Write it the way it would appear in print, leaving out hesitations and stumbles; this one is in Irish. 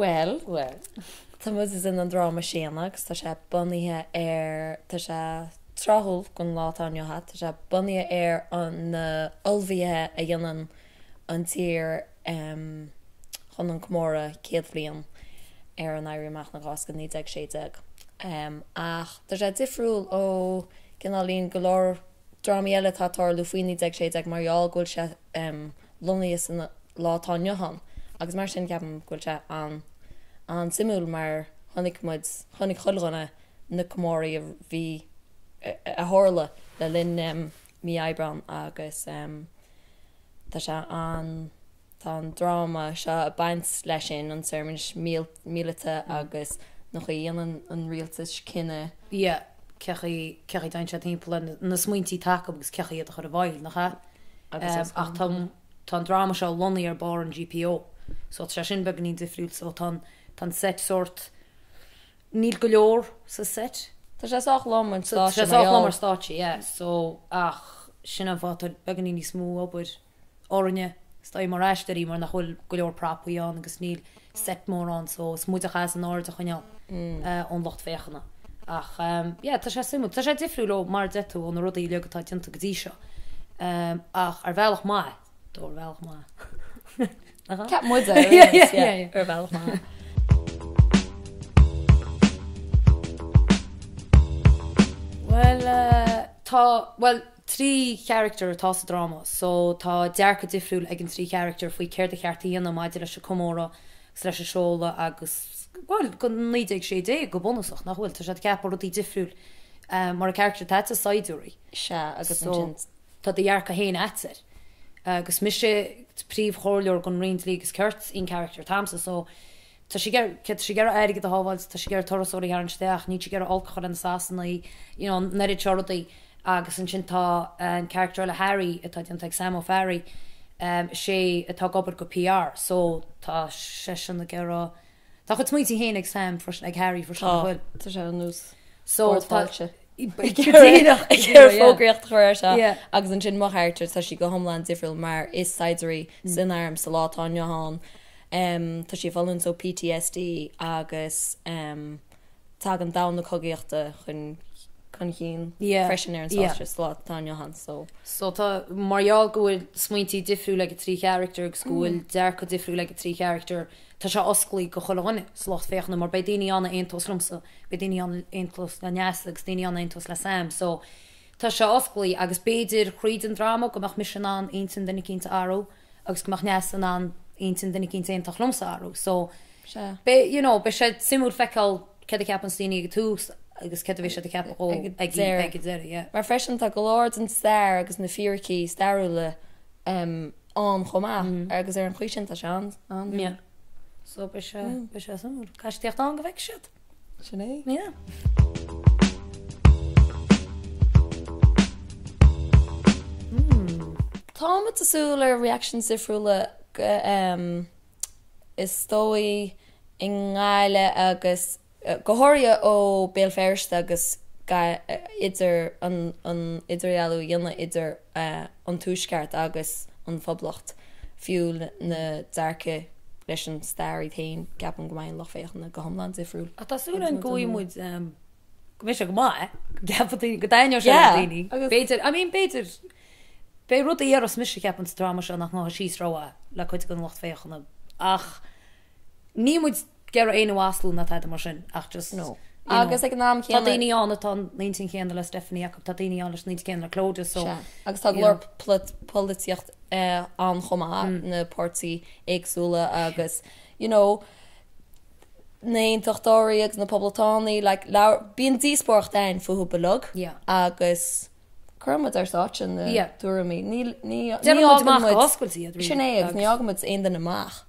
Bhuel, tá muid ag déanamh an dráma Séanadh agus tá sé bunaithe ar, tá sé tráthúil don lá atá inniu ann, tá sé bunaithe ar an na ullmhuithe a dhéanann an tír chun an comóradh 100 bliain ar an Éirí Amach na Cásca 1916. Ach tá sé difriúil ó cineáilín go leor drámaí eile atá ag tarlú faoi 1916 mar gheall go bhfuil sé lonnaithe san lá atá inniu ann agus mar sin ceapaim go bhfuil sé an-suimiúil mar chonaic muid, chonaic chuile dhuine na comóraí a bhí, a tharla le linn mí Aibreán agus tá sé an, tá an dráma seo ag baint leis sin, an seirbhís míleata agus na chaoi a dhéanann an rialtas cinneadh. Yeah, cé chaoi, cé chaoi a dtéann siad timpeall ar na smaointí atá acu agus cé chaoi iad a chur i bhfeidhm, nach ea? Agus Ach tá, tá an dráma seo lonnaithe ar barr an GPO, so tá sé sin beagáinín difriúil, so tá an, tá an set sórt, níl go leor sa set. Tá sé sách lom an stáitse Tá sé sách lom ar stáitse, yeah, so ach sin an fáth tá beagáinín níos mó obair orainne, is dóigh, mar aisteoirí mar nach bhfuil go leor prapaí ann agus níl set mór ann so is muid a chaithfeas an aird a choinneáil ón lucht féachana. Ach yeah, tá sé suimiúil. Tá sé difriúil ó, mar a deir tú, ó na rudaí uilig atá déanta go dtí seo. Ach ar bhealach maith, dó ar bhealach maith. Ceap muid é, yeah, yeah, yeah. ar bhealach maith. Well, uh, tá, well, 3 charachtar atá sa dráma so tá dearcadh difriúil ag an 3 charachtar faoi céard a cheart a dhéanamh maidir leis an comóradh agus leis an seoladh agus, bhuel, go 1916 go bunúsach, nach bhfuil? Tá siad ag ceapadh rudaí difriúil mar an charachtar atá agat saighdiúir í. Sea, agus ansin. So tá do dhearcadh féin agat air. Agus mise príomhchomhairleoir don Roinn Dlí agus Cirt í an charachtar atá a'msa so Tá sí ag iarraidh, tá sí ag iarraidh airgead a shábháilt, tá sí ag iarraidh turasóirí a tharraingt isteach, níl sí ag iarraidh olc a chur ar na Sasanaigh, you know, an oiread seo rudaí. Agus ansin tá an character eile, Harry, atá déanta ag Sam Ó Fearraigh, is é atá ag obair go PR, so tá seisean ag iarraidh, tá a chuid smaointe féin ag Sam freisin, ag Harry freisin, nach bhfuil? Tá, tá sé ar nós So Bord tá, Fáilte. Go díreach, ag iarraidh fógraíocht a chur air seo. Yeah. Agus ansin mo charachtar, tá sí go hiomlán difriúil mar is saighdiúir í san arm sa lá atá inniu ann. Tá sí ag fulaingt ó PTSD agus tagann domhan na cogaíochta chun chun cinn freisin ar an stáitse sa lá atá inniu ann. So. So tá, mar gheall go bhfuil smaointí difriúla ag an 3 charachtar agus go bhfuil dearcadh difriúil ag an 3 charachtar, tá sé osclaí go chuile dhuine sa lucht féachana mar beidh daoine ann a aontós liomsa, beidh daoine ann a aontós le Neasa agus daoine ann a aontós le Sam. So tá sé osclaí agus b'fhéidir thríd an dráma go mbeadh mise in ann intinn duine eicínt a athrú agus go mbeadh Neasa in ann intinn duine eicínt a aontódh liomsa a athrú. So Sea. beidh, you know, beidh sé suimiúil feiceáil céard a cheapanns daoine ag an tús agus céard a bheidh siad ag ceapadh ó Ag an deireadh. Ag an deireadh, yeah. Mar freisin tá go leor den stair agus na fíricí stairiúla ann chomh maith agus ar an chaoi sin tá sé an. Yeah. So beidh sé, beidh sé suimiúil. Caithfidh siad tíocht ann go bhfeicfidh siad. Sin é. Yeah. Táimid ag súil ar reactions difriúla is dóigh i nGaillimh agus go háirithe ó Béal Feirste agus idir an idirdhealú a dhéanamh idir an Tuaisceart agus an Phoblacht, fiú na dearcaidh leis an stair iad féin, ceapaim go mbeidh an lucht féachana go hiomlán difriúil. Ach tá súil againn go bhfaighidh muid, go mbeidh sé go maith, go gceapfaidh daoine, go dtaitneoidh sé le daoine. B'fhéidir, I mean, b'fhéidir, beidh rudaí a déarfas mise, ceapaim, sa dráma seo nach ngabhfaidh síos rómhaith le cuid den lucht féachana ach níl muid ag iarraidh éinne a mhaslú ná tada mar sin ach just, you know, Agus ag an am céanna. Tá daoine ann atá an intinn chéanna le Stephanie acu, tá daoine ann leis an intinn chéanna le Clodagh so. Sea, agus tá go leor polaitíocht ann chomh maith, na páirtí éagsúla agus, you know, na haontachtóirí agus na poblachtánaigh, like, bíonn díospóireacht ann fúthu uilig agus cuireann muid ar stáitse na tuairimí. Ní, ní, ní fhágann muid. Sin é, agus ní fhágann muid aon duine amach.